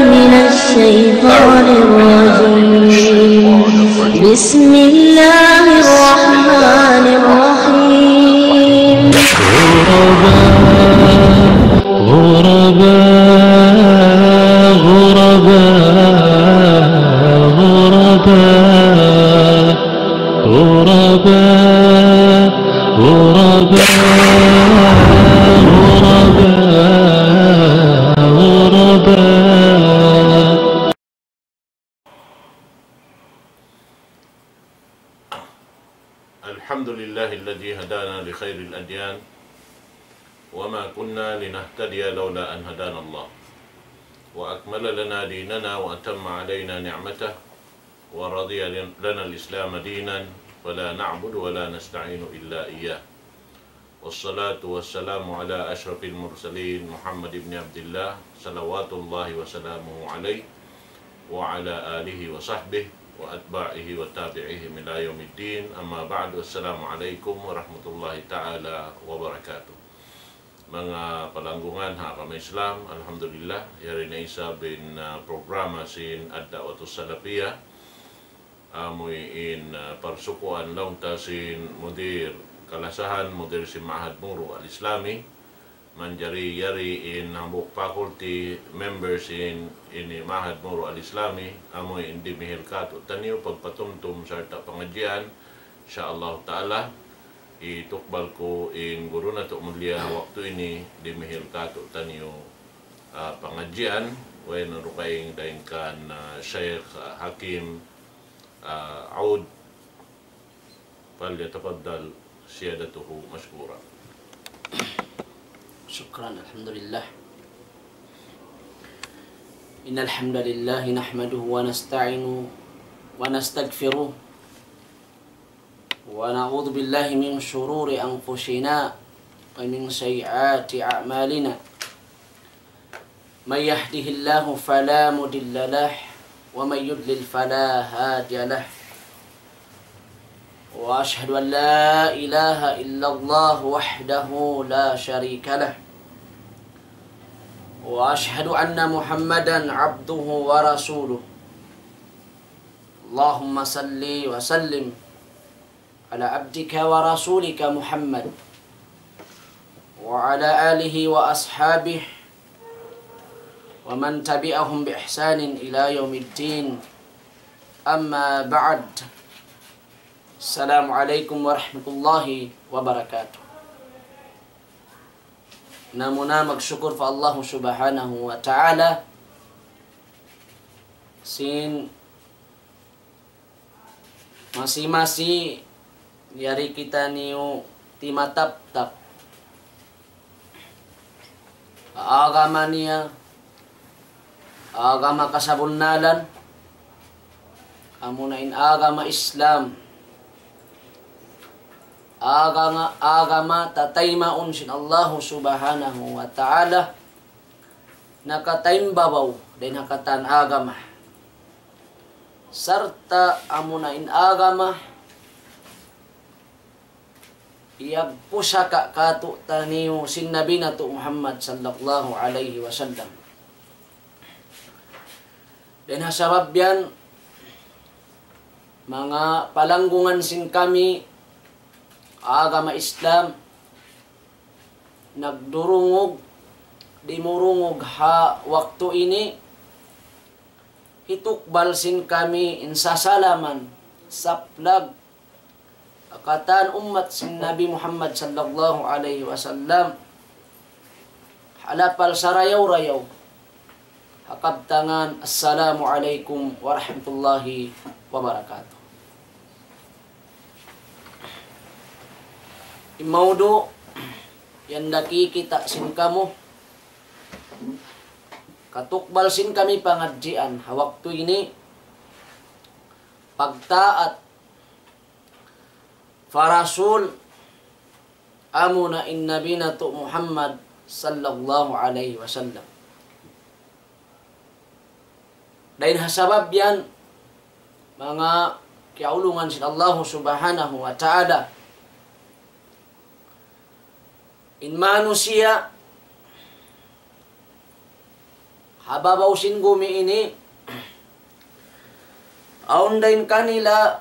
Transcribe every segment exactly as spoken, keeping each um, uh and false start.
من الشيطان الرجيم. بسم الله الرحمن الرحيم. غرباء، غرباء، غرباء، غرباء. غرباء، غرباء، غرباء، غرباء. الحمد لله الذي هدانا لخير الأديان وما كنا لنهتدي لولا أن هدانا الله وأكمل لنا ديننا وأتم علينا نعمته ورضي لنا الإسلام دينا ولا نعبد ولا نستعين إلا إياه. والصلاة والسلام على أشرف المرسلين محمد بن عبد الله صلوات الله وسلامه عليه وعلى آله وصحبه وأتباعه وتابعيهم إلى يوم الدين. أما بعد، السلام عليكم ورحمة الله تعالى وبركاته. Manga palanggungan ha agama Islam, alhamdulillah, yari na isab in, ah, programa sin Ad-Da'watus Salafiyah. Amu in, ah, parsukuan laung ta sin mudir kalasahan, mudir sin Ma'had Muru Al-Islami, manjari yari in hambuuk faculty members sin ini Ma'had Muru Al-Islami, amu in dimihil kātu'niyu pagpatumtum sarta' pangadjian, insya Allah Ta'ala, hitukbal ku in guru natu' mulia waktu ini dimihil kātu'niyu, ah, pangadjian, way na dugaing dayn kan, ah, Shaykh, ah, Hakim, ah, Aoud. فليتفضل سيادته مشكورا. شكرا. الحمد لله. إن الحمد لله نحمده ونستعينه ونستغفره ونعوذ بالله من شرور أنفسنا ومن سيئات أعمالنا. من يهده الله فلا مضل له ومن يضلل فلا هادي له. وأشهد أن لا إله إلا الله وحده لا شريك له. وأشهد أن محمدا عبده ورسوله. اللهم صل وسلم على عبدك ورسولك محمد وعلى آله وأصحابه ومن تبعهم بإحسان إلى يوم الدين. أما بعد. السلام عليكم ورحمة الله وبركاته. Muna-muna magsukur pa Allah Subhanahu wa Ta'ala sin masi-masi yari kitaniyu timataptap ha agama niya, agama kasabunnalan, amuna in agama Islam, agama, agama tataymaun sin Allah Subhanahu wa Ta'ala, nakataymaun dayn ha katan agama. Sarta' amuna in agama iyagpusaka kātu'niyu sin Nabi natu' Muhammad sallallahu alayhi wasallam. Dayn ha sabab yan, manga palanggungan sin kami agama Islam, nagdurungug, dimurungug ha waktu ini, hitukbal sin kami in sasalaman, saplag, ha katan ummat sin Nabi Muhammad sallallahu alayhi wasallam, ha lapal sarayaw-rayaw, ha kabtangan, Assalamu alaykum warahmatullahi wabarakatuh. In mawdu' yan nakikita' sin kamu, katukbal sin kami pangadjian ha waktu ini, pagtaat pa Rasul, amuna in Nabi natu' Muhammad sallallahu alayhi wasallam. Dayn ha sabab yan, manga kiyaulungan sin Allah Subhanahu wa Ta'ala, in manusiya' ha babaw sin gumi ini, awn dayn kanila,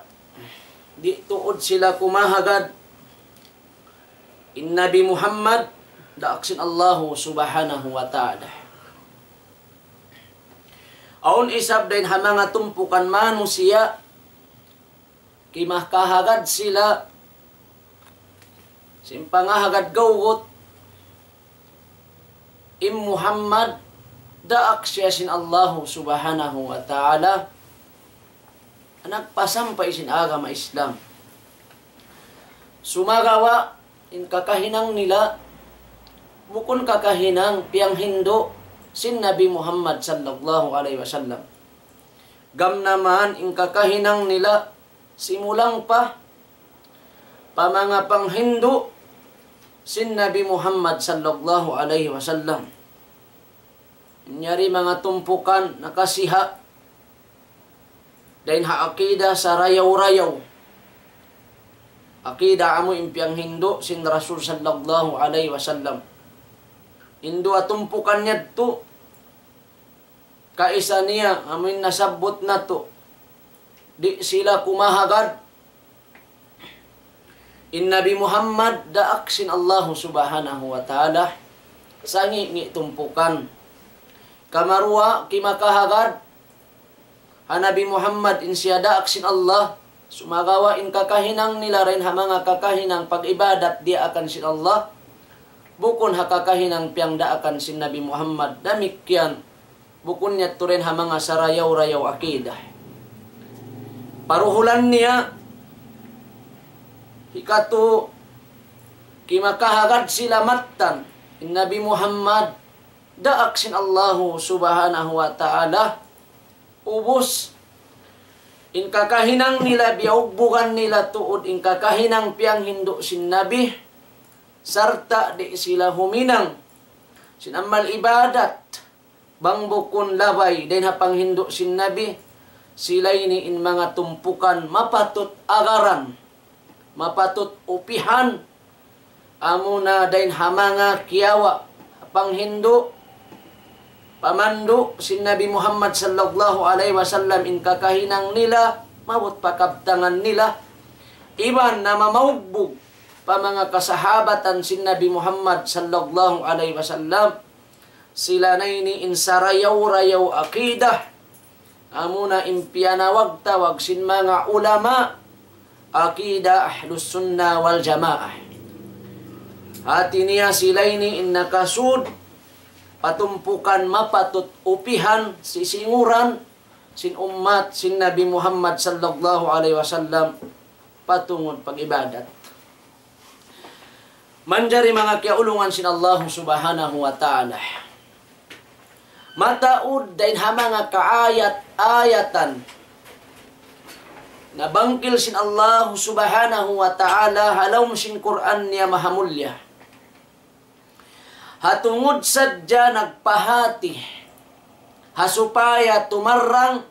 di' tuud sila kumahagad in Nabi Muhammad, daak sin Allahu Subhanahu wa Ta'ala. Awn isab dayn ha manga tumpukan manusiya', kimakahagad sila sin pangahagad gawgut in Muhammad, daak siya sin Allahu Subhanahu wa Ta'ala, nagpasampay sin agama Islam. Sumagawa', in kakahinang nila, bukun kakahinang piyanghindu' sin Nabi Muhammad sallallahu alayhi wasallam. Gam naman in kakahinang nila, simulang pa, pa manga panghindu' sin Nabi Muhammad sallallahu alayhi wasallam. Yari manga tumpukan nakasiha' dayn ha akida sarayaw-rayaw. Akida amu in piyanghindu' sin Rasul sallallahu alayhi wasallam. In duwa tumpukan yadtu, kaisa niya amu in nasabbut natu'. Di' sila kumahagad in Nabi Muhammad daak sin Allahu Subhanahu wa Ta'ala, sangi-ngi' tumpukan. Kamaruwa kimakahagad ha Nabi Muhammad in siya daak sin Allah, sumagawa' in kakahinang nila dayn ha manga kakahinang pag-ibadat diyaakan sin Allah, bukun ha kakahinang piyangdaakan sin Nabi Muhammad, damikkiyan bukun yadtu dayn ha manga sarayaw-rayaw akida. Paruhulan niya, hikatu, kimakahagad sila mattan in Nabi Muhammad daak sin Allahu Subhanahu wa Ta'ala, ubus in kakahinang nila, biyaugbugan nila tuud in kakahinang piyanghindu' sin Nabi, sarta' di' sila huminang sin amal ibadat bang bukun labay dayn ha panghindu' sin Nabi. Sila ini in manga tumpukan mapatut agaran, mapatut upihan, amuna dayn ha manga kiyawa' panghindu', pamandu' sin Nabi Muhammad sallallahu alayhi wasallam in kakahinang nila, maabut pa kabtangan nila, iban namamaugbug pa manga kasahabatan sin Nabi Muhammad sallallahu alayhi wasallam. Sila na ini in sarayaw-rayaw akida, amuna in piyanawag-tawag sin manga ulama akida Ahlus Sunnah wal Jamaah. Hati niya sila ini in nakasud pa tumpukan mapatut upihan, sisinguran sin ummat sin Nabi Muhammad sallallahu alayhi wasallam pa tungud pag-ibadat. Manjari manga kiyaulungan sin Allahu Subhanahu wa Ta'ala, mataud dayn ha manga kaayat-ayatan nabangkil sin Allahu Subhanahu wa Ta'ala ha lawm sin Qur'an niya mahamulya. Ha tungud sadja nagpahāti ha supaya tumarrang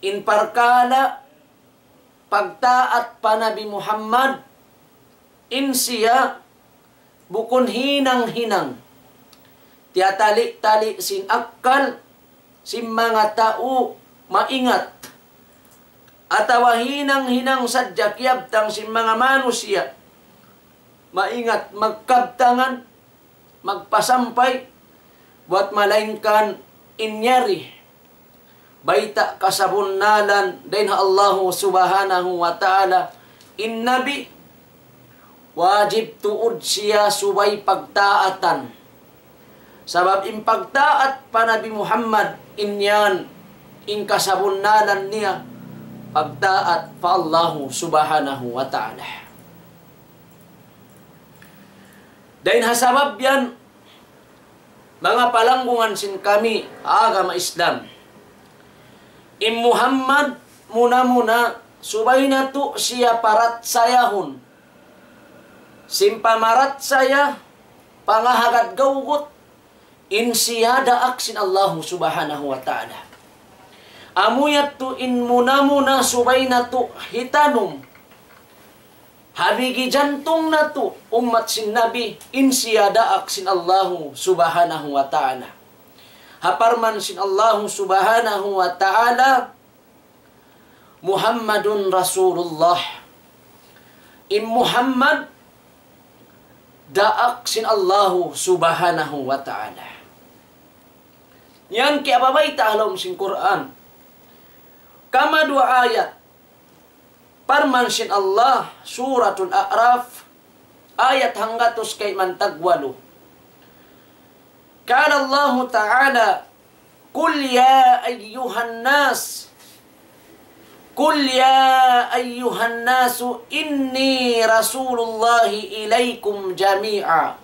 in parkala' pagtaat pa Nabi Muhammad, in siya bukun hinang-hinang tiyatali'-tali' sin akkal sin manga tau maingat, atawa hinang-hinang sadja kiyabtang sin manga manusiya' maingat magkabtangan, magpasampay, buwat malaingkan in yari bayta' kasabunnalan dayn ha Allahu Subhanahu wa Ta'ala, in Nabi, wajib tuud siya subay pagtaatan. Sabab in pagtaat pa Nabi Muhammad, in yan in kasabunnalan niya pagtaat pa Allahu Subhanahu wa Ta'ala. Dayn ha sabab yan, manga palanggungan sin kami agama Islam, in Muhammad muna-muna subay natu' siya parachayahun sin pamarachaya pangahagad gawgut, in siya daak sin Allahu Subhanahu wa Ta'ala. Amu yadtu in muna-muna subay natu' hitanum ha bigi jantung natu', ummat sin Nabi, in siya daak sin Allahu Subhanahu wa Ta'ala. Ha parman sin Allahu Subhanahu wa Ta'ala, Muhammadun Rasulullah. In Muhammad daak sin Allahu Subhanahu wa Ta'ala. Yan kiyabayta' ha lawm sin Qur'an. Kamaduwa ayat, parman sin Allah, Suratul A'raf, ayat hanggatus kayman tagwalu. قال الله تعالى: قل يا أيها الناس، قل يا أيها الناس إني رسول الله إليكم جميعا.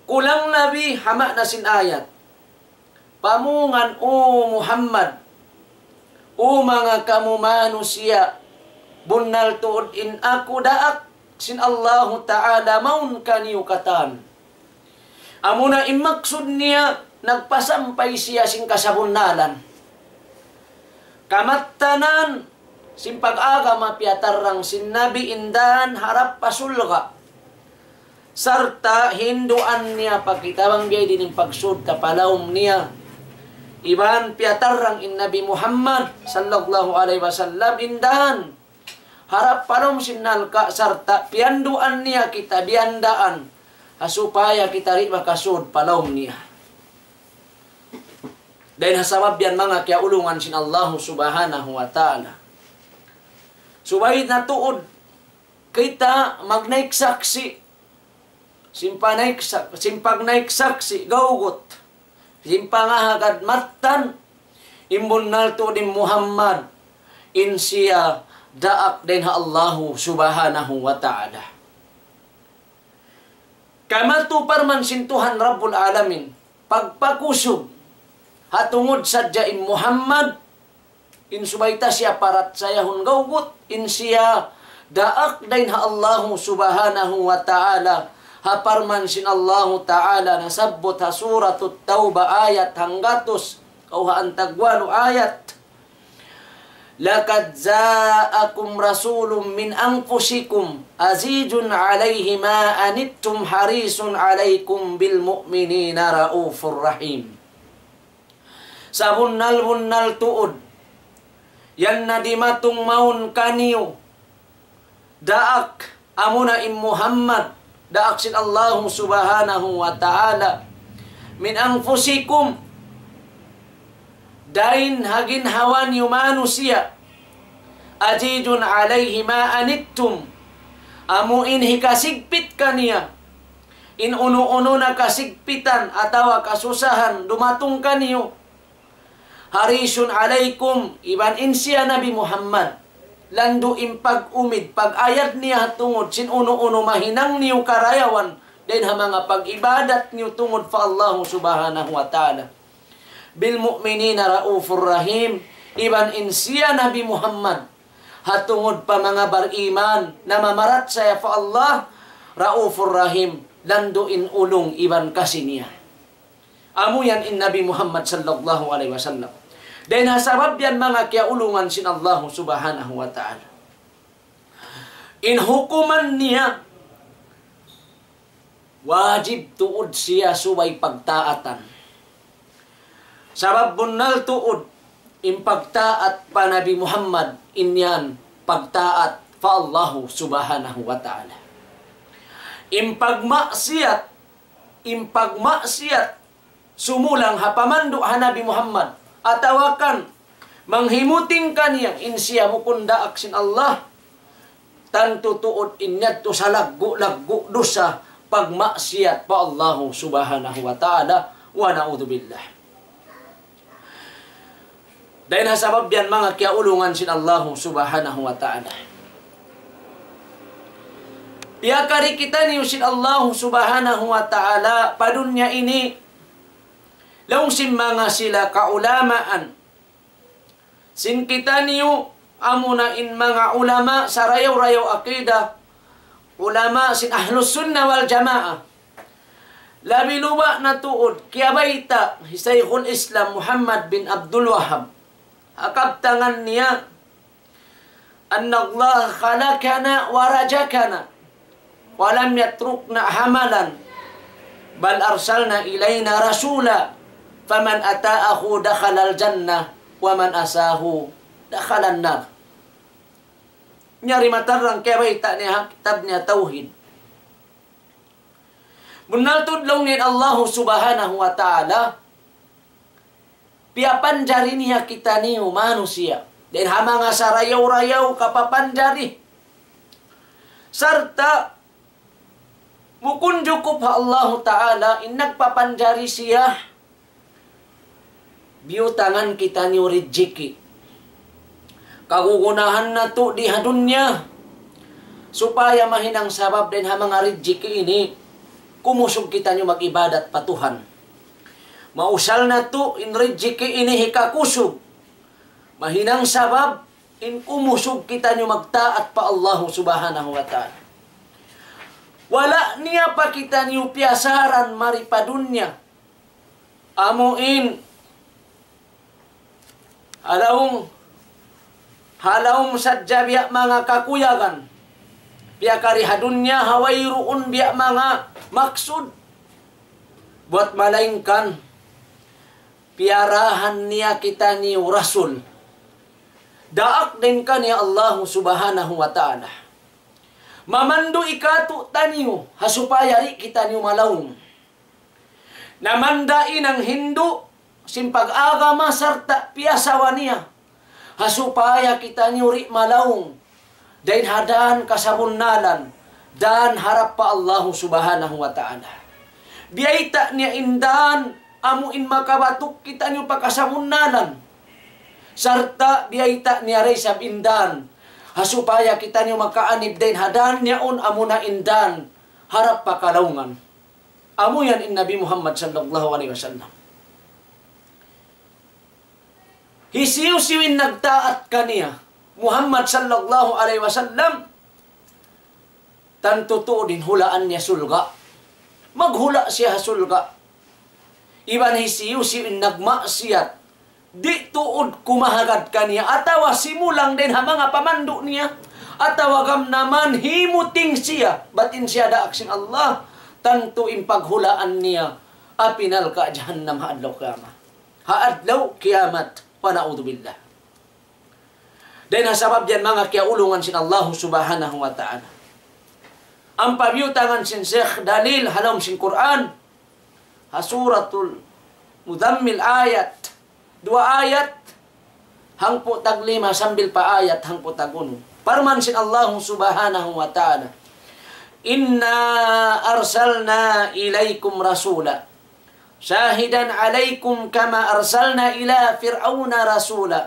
Qul, Nabi, ha maana sin ayat. Pamungan, O Muhammad, O manga kamu manusiya', bunnal tuud in aku daak sin Allahu Ta'ala mawn kaniyu katan. Amuna in maksud niya, nagpasampay siya sin kasabunnalan. Kamattanan sin pag-agama piyatarrang sin Nabi in dan harap pa surga'. Sarta' hinduan niya pa kita bang biya' diin in pagsud ta pa lawm niya. Iban piyatarrang in Nabi Muhammad sallallahu alayhi wasallam in dan harap pa lawm sin narka' sarta' piyanduan niya kita biyandaan ha supaya kita di' makasud pa lawm niya. Dayn ha sabab yan manga kiyaulungan sin Allahu Subhanahu wa Ta'ala. Subay na tuud kita magnaik saksi', sin panaik sak-, sin pagnaik saksi', gawgut, sin pangahagad mattan, in bunnal tuud in Muhammad, in siya daak dayn ha Allahu Subhanahu wa Ta'ala. Kamatu parman sin Tuhan Rabbul Alamin, pagpakusug, ha tungud sadja in Muhammad, in subay ta siya parachayahun gawgut, in siya daak dayn ha Allahu Subhanahu wa Ta'ala, ha parman sin Allahu Ta'ala nasabbut ha Suratut Tawbah ayat hanggatus, kawhaan tagwalu ayat. لقد جاءكم رسول من أنفسكم عزيز عليه ما عنتم حريص عليكم بالمؤمنين رءوف رحيم. Sabunnal-bunnal tuud, yan na dimatung mawn kaniyu, daak, amuna in Muhammad, daak sin Allahu Subhanahu wa Ta'ala, من أنفسكم, dayn ha ginhawa niyu manusiya', عزيز عليه ما عنتم, amu in hikasigpit kaniya, in unu-unu na kasigpitan atawa kasusahan dumatung kaniyu, حريص عليكم, iban in siya Nabi Muhammad, landu' in pag-umid, pag-ayad niya ha tungud sin unu-unu mahinang niyu karayawan, dayn ha manga pag-ibadat niyu tungud pa Allahu Subhanahu wa Ta'ala. بالمؤمنين رءوف رحيم, iban in siya Nabi Muhammad, ha tungud pa manga bariman, namamarachaya pa Allah, رءوف رحيم, landu' in ulung iban kasi niya. Amu yan in Nabi Muhammad sallallahu alayhi wasallam. Dayn ha sabab yan manga kiyaulungan sin Allahu Subhanahu wa Ta'ala. In hukuman niya, wajib tuud siya subay pagtaatan. Sabab bunnal tuud, in pagtaat pa Nabi Muhammad, in yan pagtaat pa Allahu Subhanahu wa Ta'ala. In pagmaksiyat, in pagmaksiyat, sumulang ha pamandu' ha Nabi Muhammad, atawa kan manghimuting kaniya in siya bukun daak sin Allah, tantu tuud in yadtu salaggu'-laggu' dusa pagmaksiyat pa Allahu Subhanahu wa Ta'ala, wa na'udhu billah. Dayn ha sabab yan manga kiyaulungan sin Allahu Subhanahu wa Ta'ala. Piyakari kitaniyu sin Allahu Subhanahu wa Ta'ala pa dunya ini, laung sin manga sila kaulamaan. Sin kitaniyu, amuna in manga ulama sarayaw-rayaw akida, ulama sin Ahlus Sunnah wal Jamaah. Labi luba' na tuud, kiyabayta' hi Shaykhul Islam Muhammad bin Abdul Wahhab. Ha kabtangan niya, أن الله خلقنا ورزقنا ولم يتركنا هملا بل أرسلنا إلينا رسولا فمن أطاعه دخل الجنة ومن عصاه دخل النار. Nyari matarrang kiyabayta' niya ha kitab niya Tawhid. Bunnal tuud laung niya in Allahu Subhanahu wa Ta'ala, piyapanjari niya kitaniyu manusiya' dayn ha manga sarayaw-rayaw kapapanjari. Sarta' bukun jukup ha Allahu Ta'ala in nagpapanjari siya, biyutangan kitaniyu rijiki'. Kagunahan natu' di ha dunya, supaya mahinang sabab dayn ha manga rijiki' ini, kumusug kitaniyu mag-ibadat pa Tuhan. Mausal natu' in rijiki' ini hikakusug, mahinang sabab in kumusug kitaniyu magtaat pa Allahu Subhanahu wa Ta'ala. Wala' niya pa kitaniyu piyasaran mari pa dunya. Amu in ha lawm, ha lawm sadja biya' manga kakuyagan. Piyakari ha dunya ha wayruun biya' manga maksud. Buwat malaingkan piyarahan niya kitaniyu rasul. Daak dayn kaniya Allahu Subhanahu wa Ta'ala. Mamandu' kātu'niyu ha supaya di' kitaniyu malawm. Namanda' in hindu' sin pag-agama sarta' piyasawa niya ha supaya kitaniyu di' malawm dayn ha dan kasabunnalan, dan harap pa Allahu Subhanahu wa Ta'ala. Biyayta' niya in dan amu in makabatuk kitaniyu pa kasabunnalan. Sarta' biyayta' niya da isab in dan ha supaya kitaniyu makaanib dayn ha dan yaun, amuna in dan harap pa kalawngan. Amu yan in Nabi Muhammad sallallahu alayhi wasallam. Hisiyu-siyu in nagtaat kaniya Muhammad sallallahu alayhi wasallam, tantu tuud in hulaan niya surga'. Maghula' siya ha surga'. Iban hisiyu-siyu in nagmaksiyat, di' tuud kumahagad kaniya, atawa simulang dayn ha manga pamandu' niya, atawa gam naman himuting siya, bat in siya daak sin Allah, tantu in paghulaan niya api narka' jahannam ha adlaw kiyamat. Ha adlaw kiyamat. Wa na'udhu billah. Dayn ha sabab yan manga kiyaulungan sin Allahu Subhanahu wa Ta'ala. Ampa biyutangan sin Sheikh dalil ha lawm sin Qur'an, ha Suratul Mudhammil ayat, duwa ayat, hangpu' tag lima sambil pa ayat hangpu' tag unum. Parman sin Allahu Subhanahu wa Ta'ala, إنا أرسلنا إليكم رسولا شاهدا عليكم كما أرسلنا إلى فرعون رسولا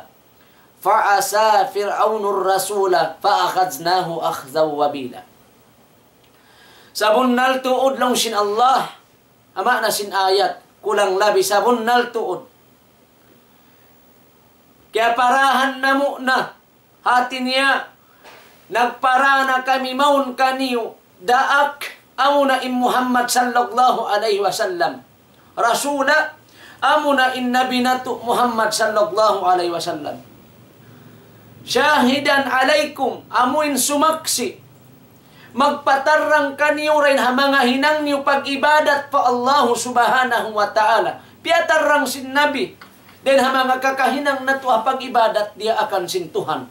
فعصى فرعون الرسول فأخذناه أخذا وبيلا. Sabunnal tuud laung sin Allah, amu na sin ayat, kulang labi sabunnal tuud. Kiyaparahan namu' na, hati niya, nagpara na kami mawn kaniyu, daak, amuna in Muhammad sallallahu alayhi wasallam. Rasula, amuna in Nabi natu' Muhammad sallallahu alayhi wasallam. شاهدا عليكم, amu in sumaksi', magpatarrang kaniyu dayn ha manga hinang niyu pag-ibadat pa Allahu Subhanahu wa Ta'ala. Piyatarrang sin Nabi dayn ha manga kakahinang natu' ha pag-ibadat diyaakan sin Tuhan.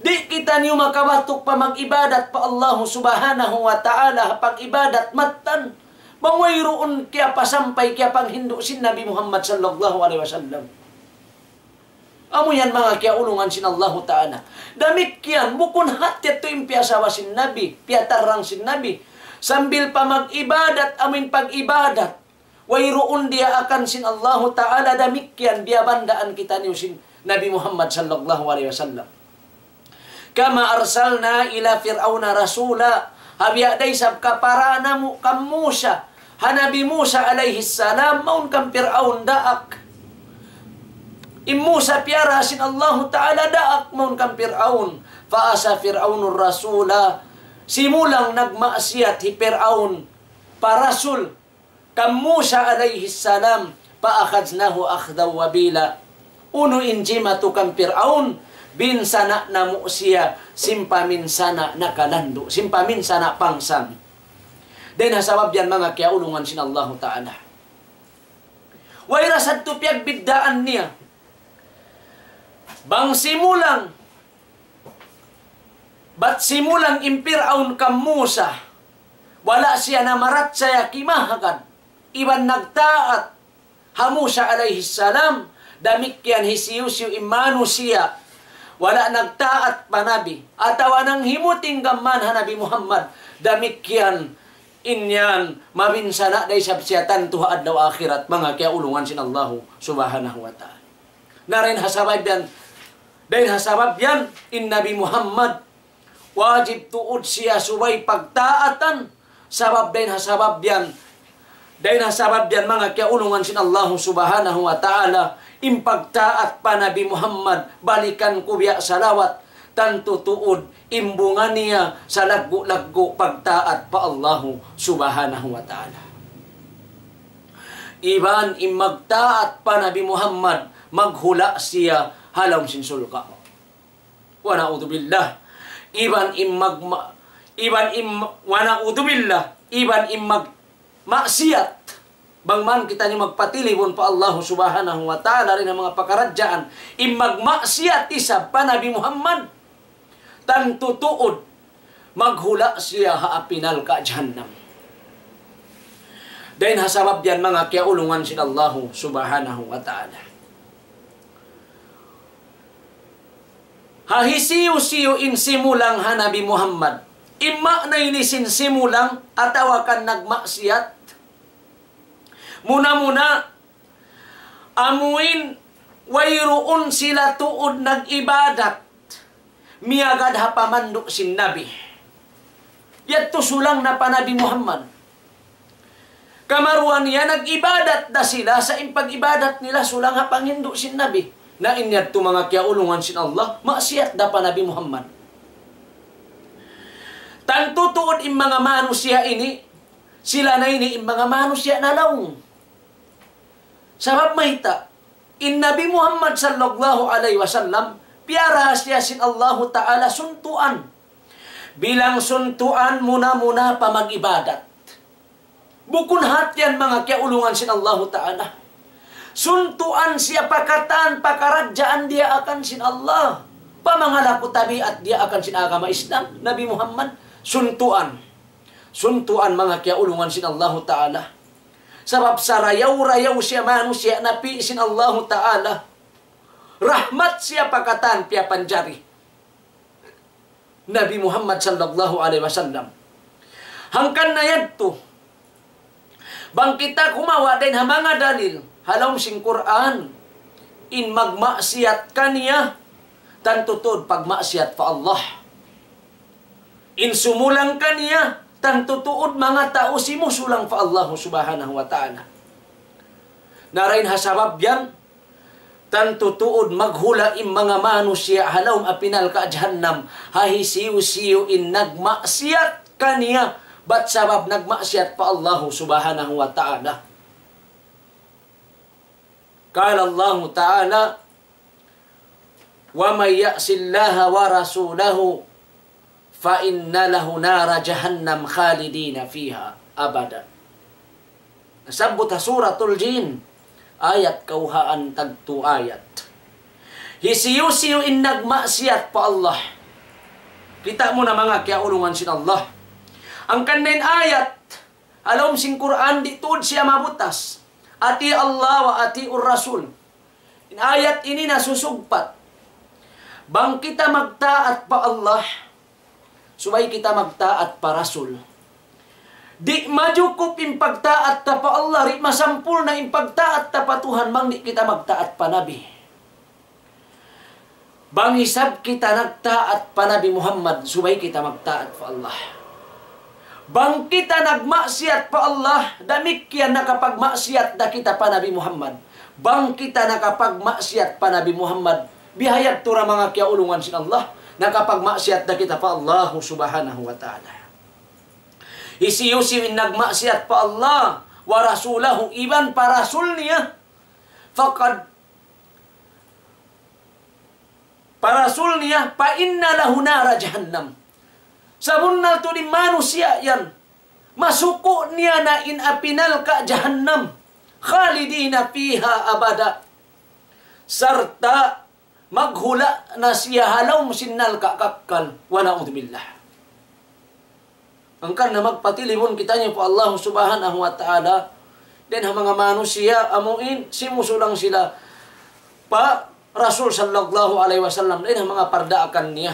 Di' kitaniyu makabatuk pa mag-ibadat pa Allahu Subhanahu wa Ta'ala ha pag-ibadat mattan bang wayruun kiyapasampay, kiyapanghindu' sin Nabi Muhammad sallallahu alayhi wasallam. Amu yan manga kiyaulungan sin Allahu Ta'ala. Damikkiyan, bukun hati yadtu in piyasawa sin Nabi, piyatarrang sin Nabi. Sambil pa mag-ibadat, amu in pag-ibadat. Wayruun diyaakan sin Allahu Ta'ala, damikkiyan biyabandaan kitaniyu sin Nabi Muhammad sallallahu alayhi wasallam. كما أرسلنا إلى فرعون رسولا. Ha biya' da isab kapara namu' kan Musa. Ha Nabi Musa alayhi salam, mawn kan Pir'aun daak. In Musa piyara sin Allahu Ta'ala daak mawn kan Pir'aun. فعصى فرعون الرسول. Simulang nagmaksiyat hi Pir'aun pa rasul kan Musa alayhi salam, فأخذناه أخذا وبيلا. Unu in jimatu kan Pir'aun, binsana' namu' siya, sin paminsana' nakalandu', sin paminsana' pangsan. Dayn ha sabab yan, manga kiyaulungan sin Allahu Ta'ala. Way ra sadtu piyagbiddaan niya. Bang simulang, bat simulang in Pir'aun kan Musa, wala' siya namarachaya kimahagad, iban nagtaat ha Musa alayhi salam, damikkiyan hisiyu-siyu in manusiya', wala' nagtaat pa Nabi, atawa nanghimuting gam mayan ha Nabi Muhammad, damikkiyan in yan, mabinsana' da isab siya tantu ha adlaw akhirat, manga kiyaulungan sin Allahu Subhanahu wa Ta'ala. Na dayn ha sabab yan, dayn ha sabab yan, in Nabi Muhammad, wajib tuud siya subay pagtaatan, sabab dayn ha sabab yan, dayn ha sabab yan, manga kiyaulungan sin Allahu Subhanahu wa Ta'ala, in pagtaat pa Nabi Muhammad, balikan ku biya' salawat, tantu tuud, in bunga niya salaggu'-laggu' pagtaat pa Allahu Subhanahu wa Ta'ala. Iban in magtaat pa Nabi Muhammad, maghula' siya ha lawm sin surga'. Wa na'udhu billah. Iban in mag-, iban in, wa na'udhu billah. Iban in mag-, maksiyat. Bang man kitaniyu magpatilibun pa Allahu Subhanahu wa Ta'ala dayn ha manga pakaradjaan, in magmaksiyat isab pa Nabi Muhammad, tantu tuud, maghula' siya ha api narka' jahannam. Dayn ha sabab yan, manga kiyaulungan sin Allahu Subhanahu wa Ta'ala. Ha hisiyu-siyu in simulang ha Nabi Muhammad. In maana ini sin simulang atawa kan nagmaksiyat. Muna-muna, amuin wayruun sila tuud nag-ibadat miyagad ha pamandu' sin Nabi. Yadtu sulang na pa Nabi Muhammad. Kamaruwa niya nag-ibadat da sila, sa' in pag-ibadat nila sulang ha panghindu' sin Nabi. Na in yadtu manga kiyaulungan sin Allah, maksiyat da pa Nabi Muhammad. Tantu tuud in manga manusiya' ini, sila na ini in manga manusiya' nalaung. Sabab mayta', in Nabi Muhammad sallallahu alayhi wasallam, piyarahasiya sin Allahu Ta'ala suntuan. Bilang suntuan muna-muna pa mag-ibadat. Bukun hat yan manga kiyaulungan sin Allahu Ta'ala. Suntuan siya pa katan pakaradjaan diyaakan sin Allah. Pa manga laku tabiat diyaakan sin agama Islam, Nabi Muhammad, suntuan. Suntuan manga kiyaulungan sin Allahu Ta'ala. Sabab sarayaw-rayaw siya manusiya' napi' sin Allahu Ta'ala. Rahmat siya pa katan piyapanjari. Nabi Muhammad sallallahu alayhi wasallam. Hangkan na yadtu, bang kita kumawa' dayn ha manga dalil ha lawm sin Qur'an, in magmaksiyat kaniya, tantu tuud pagmaksiyat pa Allah. In sumulang kaniya, tantu tuud manga tau simusulang pa Allah Subhanahu wa Ta'ala. Na dayn ha sabab yan, tantu tuud maghula' in manga manusiya' ha lawm api narka' jahannam, ha hisiyu-siyu in nagmaksiyat kaniya, bat sabab nagmaksiyat pa Allahu Subhanahu wa Ta'ala. قال الله تعالى: ومن يعص الله ورسوله فإن له نار جهنم خالدين فيها أبدا. Nasabbut ha Suratul Jin, ayat kawhaan tagtu ayat. Hisiyu-siyu in nagmaksiyat pa Allah. Kita' mu na manga kiyaulungan sin Allah. Hangkan na in ayat, ha lawm sin Qur'an di' tuud siya mabutas. أطيعوا الله وأطيعوا الرسول. In ayat ini nasusugpat. Bang kita magtaat pa Allah, subay kita magtaat pa Rasul. Di' majukup in pagtaat ta pa Allah, di' masampurna' in pagtaat ta pa Tuhan, bang di' kita magtaat pa Nabi. Bang isab kita nagtaat pa Nabi Muhammad, subay kita magtaat pa Allah. Bang kita nagmaksiyat pa Allah, damikkiyan nakapagmaksiyat da kita pa Nabi Muhammad. Bang kita nakapagmaksiyat pa Nabi Muhammad, bihayadtu ra manga kiyaulungan sin Allah, nakapagmaksiyat da kita pa Allahu Subhanahu wa Ta'ala. Hisiyu-siyu in nagmaksiyat pa Allah, ورسوله, iban pa Rasul niya, فقد pa Rasul niya, فإن له نار جهنم. Sabunnal tuud in manusiya' yan, Masuku' niya na in api narka' jahannam. خالدين فيها أبدا. Sarta' maghula' na siya ha lawm sin narka' kakkal. ونعوذ بالله. Hangkan na magpatilibun kitaniyu pa Allah Subhanahu wa Ta'ala, dayn ha manga manusiya' amuin simusulang sila pa Rasul sallallahu alayhi wasallam, dayn ha manga pardaakan niya.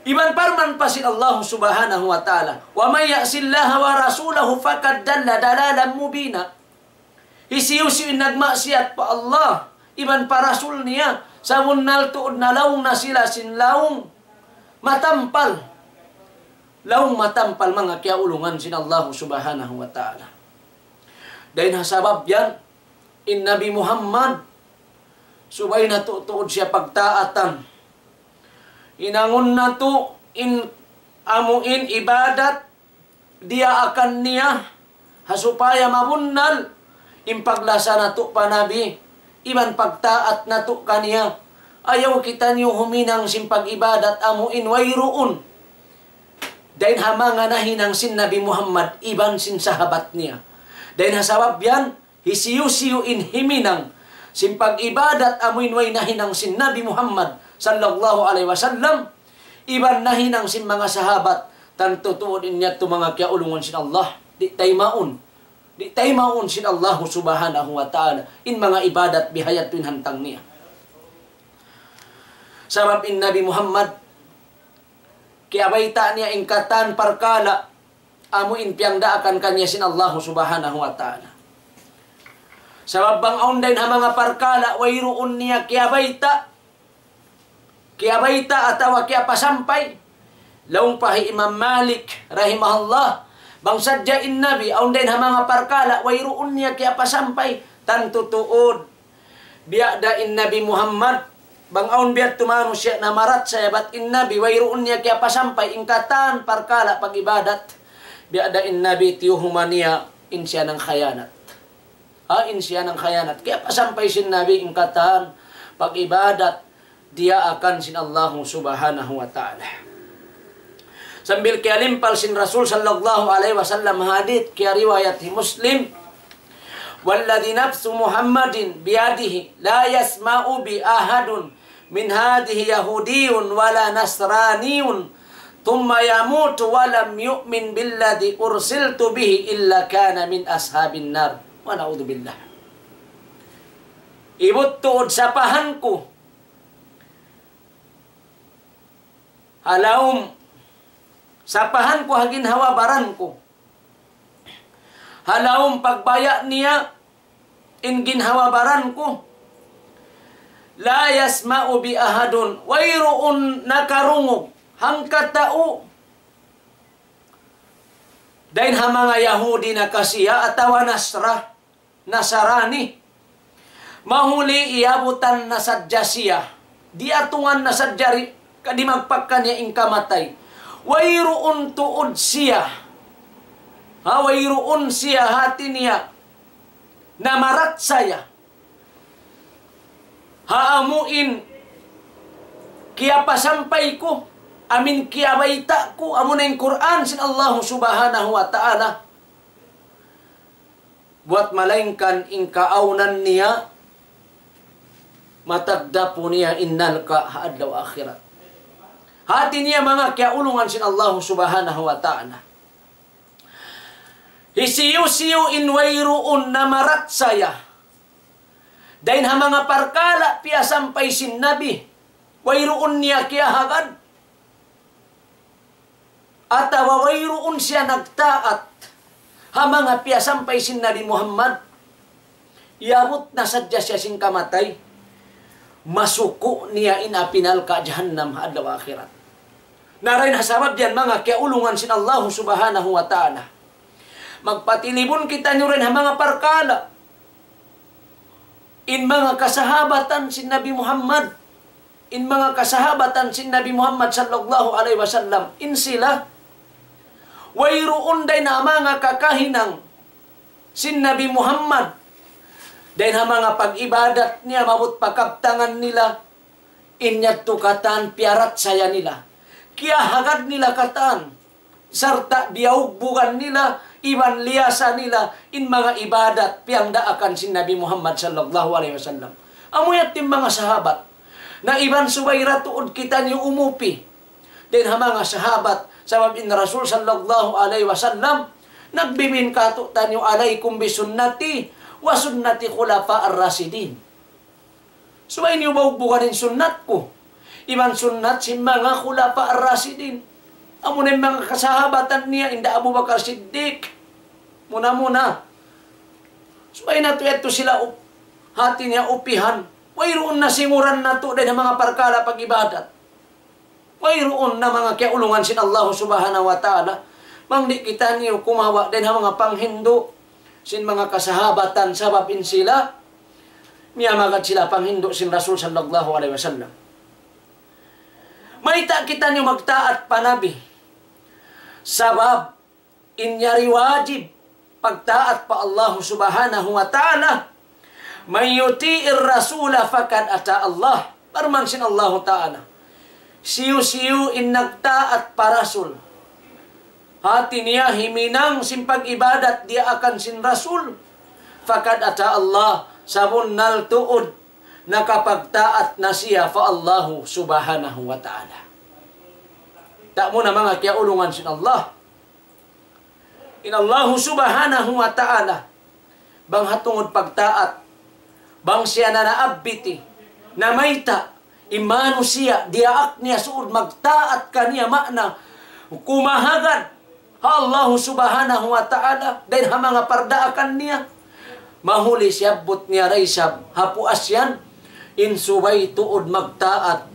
Iban parman pa sin Allah Subhanahu wa Ta'ala, ومن يعص الله ورسوله فقد ضل ضلالا مبينا. Hisiyu-siyu in nagmaksiyat pa Allah iban pa Rasul niya, sabunnal tuud na laung na sila sin laung matampal. Laung matampal, manga kiyaulungan sin Allah Subhanahu wa Ta'ala. Dayn ha sabab yan, in Nabi Muhammad, subay natu' tuud siya pagtaatan. Hinangun natu' in amuin ibadat diyaakan niya, ha supaya mabunnal in paglasa natu' pa Nabi, iban pagtaat natu' kaniya. Ayaw kitaniyu huminang sin pag-ibadat amuin wayruun dayn ha manga nahinang sin Nabi Muhammad iban sin sahabat niya. Dayn ha sabab yan, hisiyu-siyu in himinang sin pag-ibadat amuin way nahinang sin Nabi Muhammad sallallahu alayhi wasallam, iban nahinang sin manga sahabat, tantu tuud in yadtu manga kiyaulungan sin Allah, di' taymaun. Di' taymaun sin Allah Subhanahu wa Ta'ala in manga ibadat biha yadtu in hantang niya. Sabab in Nabi Muhammad, kiyabayta' niya in katan parkala' amuin piyangdaakan kaniya sin Allah Subhanahu wa Ta'ala. Sabab bang awn dayn ha manga parkala' wayruun niya kiyabayta', kiyabayta' atawa kiyapasampay, laung pa hi Imam Malik rahimahullah, bang sadja in Nabi awn dayn ha manga parkala' wayruun niya kiyapasampay, tantu tuud biya' da in Nabi Muhammad, bang awn biya' tu manusiya' namarachaya bat in Nabi wayruun niya kiyapasampay in katan parkala' pag-ibadat, biya' da in Nabi tiyuhuma niya in siya nangkhiyanat. Ha, in siya nangkhiyanat. Kiyapasampay sin Nabi in katan pag-ibadat diyaakan sin Allah Subhanahu wa Ta'ala. Sambil kiyalimpal sin Rasul sallallahu alayhi wasallam hadith, kiyariwayat hi Muslim, والذي نفس محمد بيده لا يسمع بي أحد من هذه يهودي ولا نصراني ثم يموت ولم يؤمن بالذي أرسلت به إلا كان من أصحاب النار. ونعوذ بالله. Ibut tuud sapahan ku ha lawm, sapahan ku ha ginhawa-baran ku, ha lawm pagbaya' niya in ginhawa-baran ku, لا يسمع بي أحد, wayruun nakarungug hangkatau dayn ha manga Yahudi na kasiya atawa Nasra, Nasarani. Mahuli iyabutan na sadja siya, diyatungan na sadja ri-, ka-, dimagpak kaniya in kamatay. Wayruun tuud siya, ha, wayruun siya hati niya namarachaya ha amuin kiyapasampay ku, amuin kiyabayta' ku, amuna in Qur'an sin Allah Subhanahu wa Ta'ala. Buwat malaingkan in kaawnan niya, matagdapu niya in narka' ha adlaw akhirat. Hati niya manga kiyaulungan sin Allah Subhanahu wa Ta'ala. Hisiyu-siyu in wayruun namarachaya dayn ha manga parkala' piyasampay sin Nabi, wayruun niya kiyahagad, atawa wayruun siya nagtaat ha manga piyasampay sin Nabi Muhammad, iyabut na sadja siya sin kamatay, masuku' niya in api narka' jahannam ha adlaw akhirat. Na dayn ha sabab yan, manga kiyaulungan sin Allah Subhanahu wa Ta'ala, magpatilibun kitaniyu dayn ha manga parkala' in manga kasahabatan sin Nabi Muhammad, in manga kasahabatan sin Nabi Muhammad sallallahu alayhi wasallam, in sila wayruun dayn ha manga kakahinang sin Nabi Muhammad, dayn ha manga pag-ibadat niya, maabut pa kabtangan nila, in yadtu katan piyarachaya nila, kiyahagad nila katan. sarta' biyaugbugan nila, iban liyasa nila, in manga ibadat piyangdaakan sin Nabi Muhammad sallallahu alayhi wasallam. Amu yadtu in manga sahabat. Na iban subay ra tuud kitaniyu umupi dayn ha manga sahabat, sabab in Rasul sallallahu alayhi wasallam, nagbimin kātu'niyu, "Alaykum bi sunnati wa sunnati khulafa ar-rashidin." Subay niyu baugbugan in sunnat ku, iban sunnat sin manga khulafa ar-rashidin. Amuna in manga kasahabatan niya, hinda Abu Bakar Siddiq. Muna-muna. Subay natu' yadtu sila up-, hati niya upihan. Wayruun na singuran natu' dayn ha manga parkala' pag-ibadat. Wayruun na manga kiyaulungan sin Allahu Subhanahu wa Ta'ala. Bang di' kitaniyu kumawa' dayn ha manga panghindu' sin manga kasahabatan sabab in sila, miyamagad sila panghindu' sin Rasul sallallahu alayhi wasallam. Mayta' kitaniyu magtaat pa Nabi? Sabab in yari wajib pagtaat pa Allahu Subhanahu wa Ta'ala. "Man yuti'ir rasula faqad ata Allah." Parman sin Allahu Ta'ala, "Siyu-siyu in nagtaat pa Rasul, hati niya himinang sin pag-ibadat diyaakan sin Rasul, faqad ata Allah, sabunnal tuud nakapagtaat na siya pa Allahu Subhanahu wa Ta'ala." Tamu na manga kiyaulungan sin Allah. In Allahu Subhanahu wa Ta'ala, bang ha tungud pagtaat, bang siya na naabbiti, namayta', in manusiya', diyaak niya suud magtaat kaniya, maana, kumahagad ha Allahu Subhanahu wa Ta'ala, dayn ha manga pardaakan niya. Mahuli siyabbut niya da isab ha puas yan, in subay tuud magtaat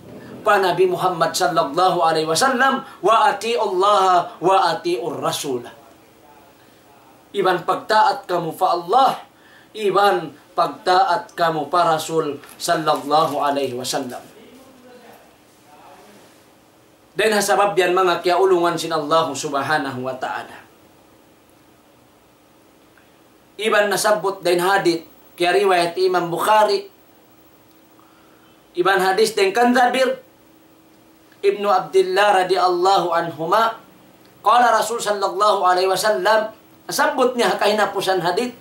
pa Nabi Muhammad sallallahu alayhi wasallam, "Wa ati'u Allah wa ati'ur Rasul." Iban pagtaat kamu pa Allah, iban pagtaat kamu pa Rasul sallallahu alayhi wasallam. Dayn ha sabab yan manga kiyaulungan sin Allahu Subhanahu wa Ta'ala. Iban nasabbut dayn hadith, kiyariwayat Imam Bukhari. Iban hadith dayn kan Jabir ibnu Abdillah radiyallahu anhuma. Qala Rasul sallallahu alayhi wasallam, nasabbut niya ha kahinapusan hadith,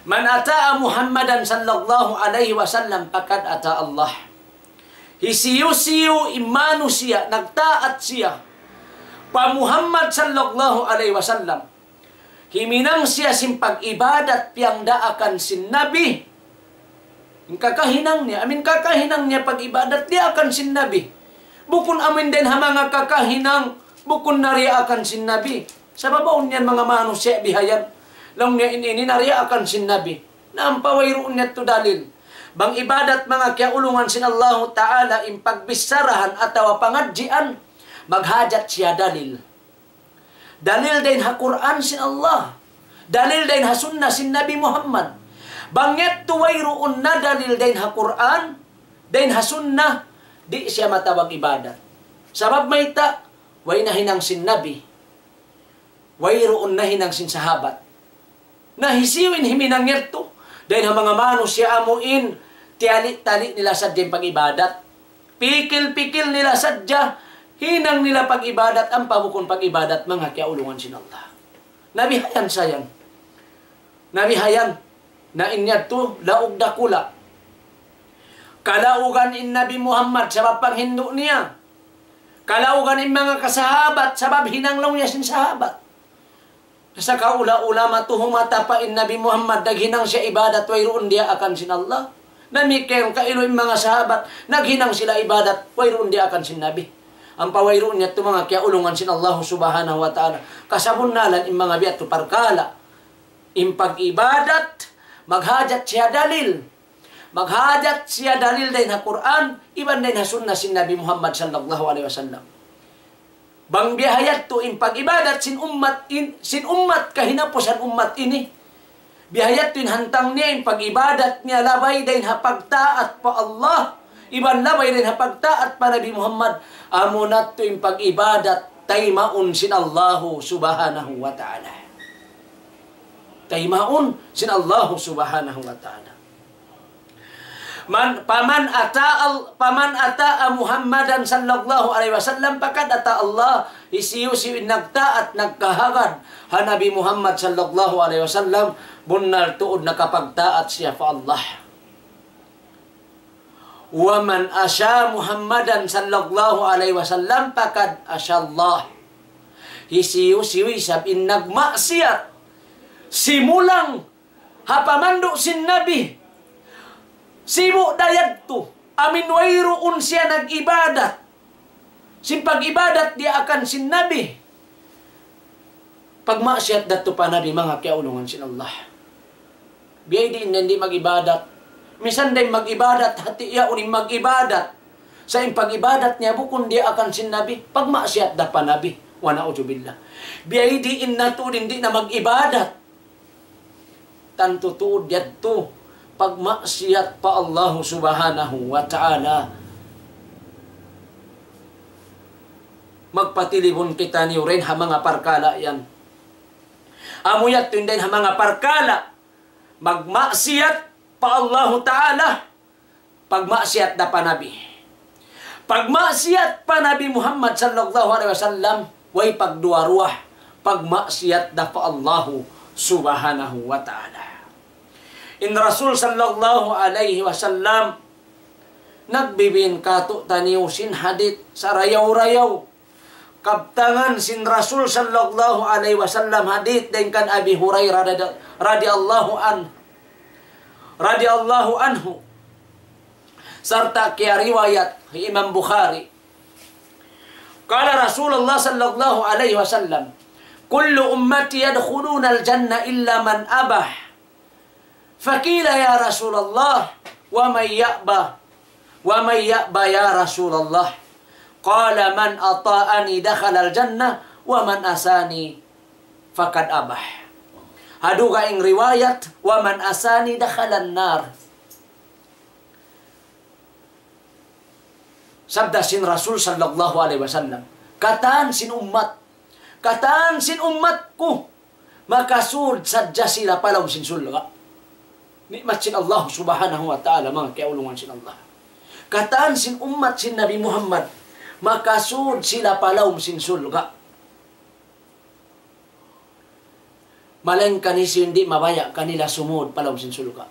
"Man ata'a Muhammadan sallallahu alayhi wasallam faqad ata Allah." Hisiyu-siyu in manusiya' nagtaat siya pa Muhammad sallallahu alayhi wasallam, himinang siya sin pag-ibadat piyangdaakan sin Nabi. In kakahinang niya, amin kakahinang niya pag-ibadat diyaakan sin Nabi. Bukun amin dayn ha manga kakahinang, bukun na diyaakan sin Nabi. Sabab awn yan manga manusiya' bihayan. Laung niya in ini na diyaakan sin Nabi. Na ampa wayruun niya tu dalil. Bang ibadat manga kiyaulungan sin Allahu Ta'ala in pagbicharahan atawa pangadjian, maghajat siya dalil. Dalil dayn ha Qur'an sin Allah. Dalil dayn ha sunna sin Nabi Muhammad. Bang yadtu wayruun na dalil dayn ha Qur'an, dayn ha sunna, di' siya matawag ibadat. Sabab mayta', way nahinang sin Nabi. Wayruun nahinang sin sahabat. Na hisiyu in himinang yadtu? Dayn ha manga manusiya' amu in tiyali-tali nila sadja in pag-ibadat. Pikil-pikil nila sadja, hinang nila pag-ibadat, ampa bukun pag-ibadat, manga kiyaulungan sin Allah. Na bihayan sa yan. Na bihayan, na in yadtu, laug dakula'. Kalaugan in Nabi Muhammad, sabab panghindu' niya. Kalaugan in manga kasahabat, sabab hinang laung niya sin sahabat. Sa kaula-ulama tu humata pa in Nabi Muhammad, naghinang siya ibadat, wayruun diyaakan sin Allah. Damikkiyan kailu in manga sahabat, naghinang sila ibadat, wayruun diyaakan sin Nabi. Ampa wayruun yadtu manga kiyaulungan sin Allah Subhanahu wa Ta'ala. Kasabunnalan in manga biya' yadtu parkala'. In pag-ibadat, maghajat siya dalil. Maghajat siya dalil dayn ha Qur'an, iban dayn ha sunna sin Nabi Muhammad sallallahu alayhi wasallam. Bang biya' ha yadtu in pag-ibadat sin ummat in, sin ummat kahinapusan ummat ini. Biya' ha yadtu in hantang niya in pag-ibadat niya labay dayn ha pagtaat pa Allah, iban labay dayn ha pagtaat pa Nabi Muhammad. Amuna yadtu in pag-ibadat taymaun sin Allahu Subhanahu wa Ta'ala. Taymaun sin Allahu Subhanahu wa Ta'ala. Man, فمن أطاع ال-، فمن أطاع محمدا صلى الله عليه وسلم فقد أطاع الله. Hisiyu-siyu in nagtaat, nagkahagad ha Nabi Muhammad sallallahu alayhi wasallam, bunnal tuud nakapagtaat siya pa Allah. ومن عصى محمدا صلى الله عليه وسلم فقد عصى الله. Hisiyu-siyu isab in nagmaksiyat, simulang ha pamandu' sin Nabi, sibu' da yadtu, amin wayruun siya nag-ibadat sin pag-ibadat diyaakan sin Nabi, pagmaksiyat da yadtu pa Nabi, manga kiyaulungan sin Allah. Biyadiin na in di' mag-ibadat. Minsan da in mag-ibadat, hati yaun in mag-ibadat. Sa' in pag-ibadat niya bukun diyaakan sin Nabi, pagmaksiyat da pa Nabi. Wa na'udzubillah. Biyadiin na tuud in di' na mag-ibadat. Tantu tuud yadtu pagmaksiyat pa Allahu Subhanahu wa Ta'ala. Magpatilibun kitaniyu dayn ha manga parkala' yan. Amu yadtu in dayn ha manga parkala', magmaksiyat pa Allahu Ta'ala, pagmaksiyat da pa Nabi. Pagmaksiyat pa Nabi Muhammad sallallahu alayhi wasallam, way pagduwa-ruwa, pagmaksiyat da pa Allahu Subhanahu wa Ta'ala. In Rasul sallallahu alayhi wasallam nagbibin kātu'niyu sin hadith sarayaw-rayaw. Kabtangan sin Rasul sallallahu alayhi wasallam, hadith dayn kan Abi Hurairah radi-, radiyallahu anhu. Radiyallahu anhu. Sarta' kiyariwayat hi Imam Bukhari. قال رسول الله صلى الله عليه وسلم: كل أمتي يدخلون الجنة إلا من أبى. فقيل: يا رسول الله، ومن يأبى؟ ومن يأبى يا رسول الله؟ قال: من أطاعني دخل الجنة، ومن عصاني فقد أبى. Ha dugaing riwayat, ومن عصاني دخل النار. Sabda sin Rasul sallallahu alayhi wasallam, katan sin ummat, katan sin ummat ku, makasud sadja sila pa lawm sin surga'. Ni'mat sin Allah Subhanahu wa Ta'ala, manga kiyaulungan sin Allah. Katan sin ummat sin Nabi Muhammad, makasud sila pa lawm sin surga'. Malaingkan hisiyu in di' mabaya' kanila sumud pa lawm sin surga'.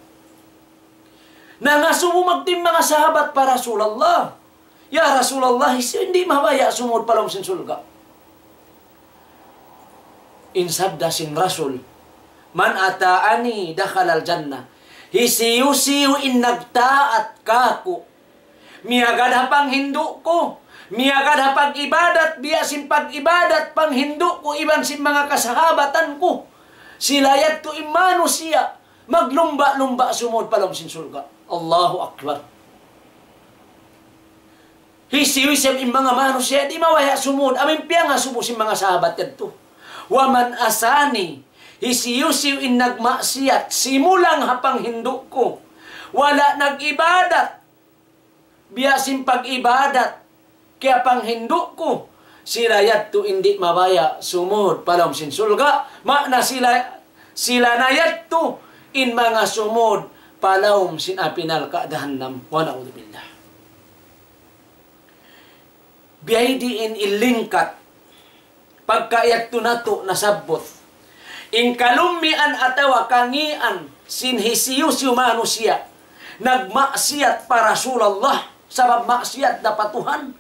Nangasubu magtūy in manga sahabat pa Rasulullah. Ya Rasulullah, hisiyu in di' mabaya' sumud pa lawm sin surga'? In sabda sin Rasul, من أطاعني دخل الجنة. Hisiyu-siyu in nagtaat kāku', miyagad ha panghindu' ku, miyagad ha pag-ibadat, biya' sin pag-ibadat panghindu' ku iban sin manga kasahabatan ku, sila yadtu in manusiya' maglumba'-lumba' sumud pa lawm sin surga'. Allahu Akbar. Hisiyu isab in manga manusiya' di' mabaya' sumud, amu in piyangasubu sin manga sahabat yadtu. ومن عصاني, hisiyu-siyu in nagmaksiyat, simulang ha panghindu' ku, wala' nag-ibadat, biya' sin pag-ibadat kiyapanghindu' ku, sila yadtu in di' mabaya' sumud pa lawm sin surga', maana sila, sila na yadtu in manga sumud pa lawm sin api narka' jahannam. Wa na'udzubillah. Biyadiin in lingkat pagka yadtu natu' nasabbut. In kalummian atawa kangian sin hisiyu-siyu manusiya' nagmaksiyat pa Rasulullah, sabab maksiyat da pa Tuhan,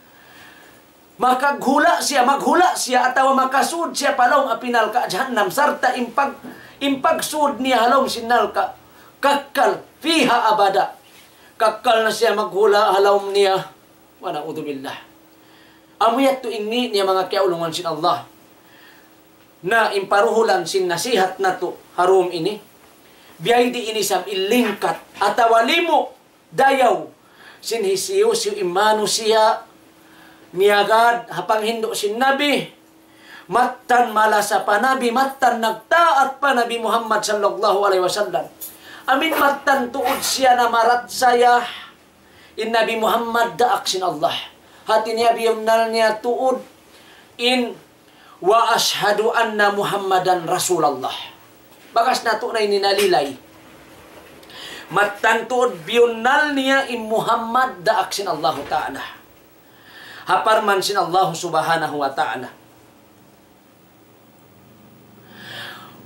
makaghula' siya, maghula' siya atawa makasud siya pa lawm api narka' jahannam, sarta' in pag-, in pagsud niya ha lawm sin narka', kakkal فيها أبدا. Kakkal na siya maghula' ha lawm niya. Wa na'udzubillah. Amu yadtu in niya manga kiyaulungan sin Allah. Na in paruhulan sin nasihat natu' ha dum ini, biyadiin isab in lingkat atawa limu dayaw sin hisiyu-siyu in manusiya' miyagad ha panghindu' sin Nabi, mattan malasa pa Nabi, mattan nagtaat pa Nabi Muhammad sallallahu alayhi wasallam. Amu in mattan tuud siya namarachaya in Nabi Muhammad daak sin Allah. Hati niya biyunnal niya tuud in وأشهد أن محمدا رسول الله. Bakas natu' na ini nalilay. Mattan tuud biyunnal niya in Muhammad daak sin Allahu Ta'ala. Ha parman sin Allahu Subhanahu wa Ta'ala.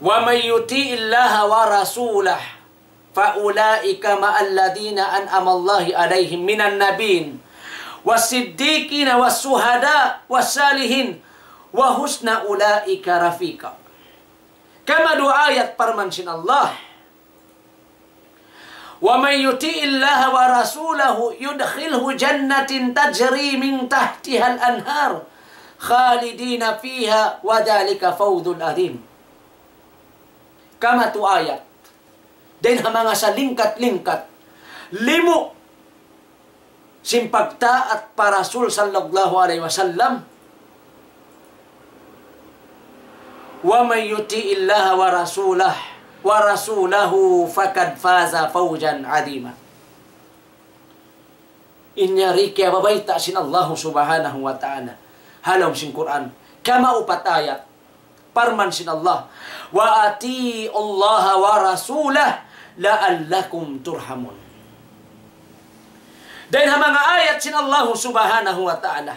ومن يطع الله ورسوله فأولئك مع الذين أنعم الله عليهم من النبيين والصديقين والشهداء والصالحين وحسن أولئك رفيقا. Kamadu ayat parman sin Allah. ومن يطع الله ورسوله يدخله جنات تجري من تحتها الأنهار خالدين فيها وذلك الفوز العظيم. Kamatu ayat. Dayn ha manga salingkat-lingkat. Limu sin pagtaat pa Rasul sallallahu alayhi wasallam. ومن يطع الله ورسوله ورسوله فقد فاز فوزا عظيما. In yari kiyabayta' sin Allahu Subhanahu wa Ta'ala ha lawm sin Qur'an. Kamaupat ayat. Parman sin Allah, وأطيعوا الله ورسوله لعلكم ترحمون. Dayn ha manga ayat sin Allahu Subhanahu wa Ta'ala.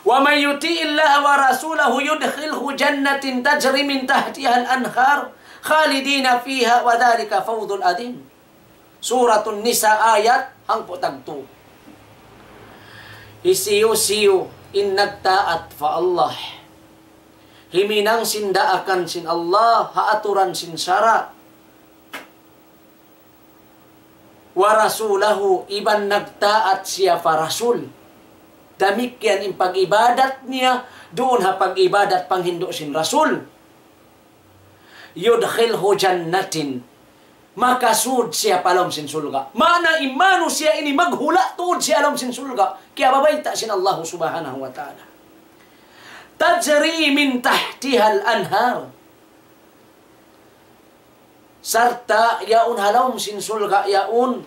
ومن يطع الله ورسوله يدخله جنات تجري من تحتها الأنهار خالدين فيها وذلك الفوز العظيم. Suratun Nisa ayat hangpu' tagtu. Hisiyu-siyu in nagtaat pa Allah. Himinang sin daakan sin Allah, ha aturan sin sara'. ورسوله, iban nagtaat siya pa Rasul. Damikkiyan in pag-ibadat niya, duun ha pag-ibadat panghindu' sin Rasul. يدخله جنات. Makasud siya pa lawm sin surga'. Maana in manusiya' ini maghula' tuud siya lawm sin surga'. Kiyabayta' sin Allahu Subhanahu wa Ta'ala. تجري من تحتها الأنهار. Sarta' yaun ha lawm sin surga' yaun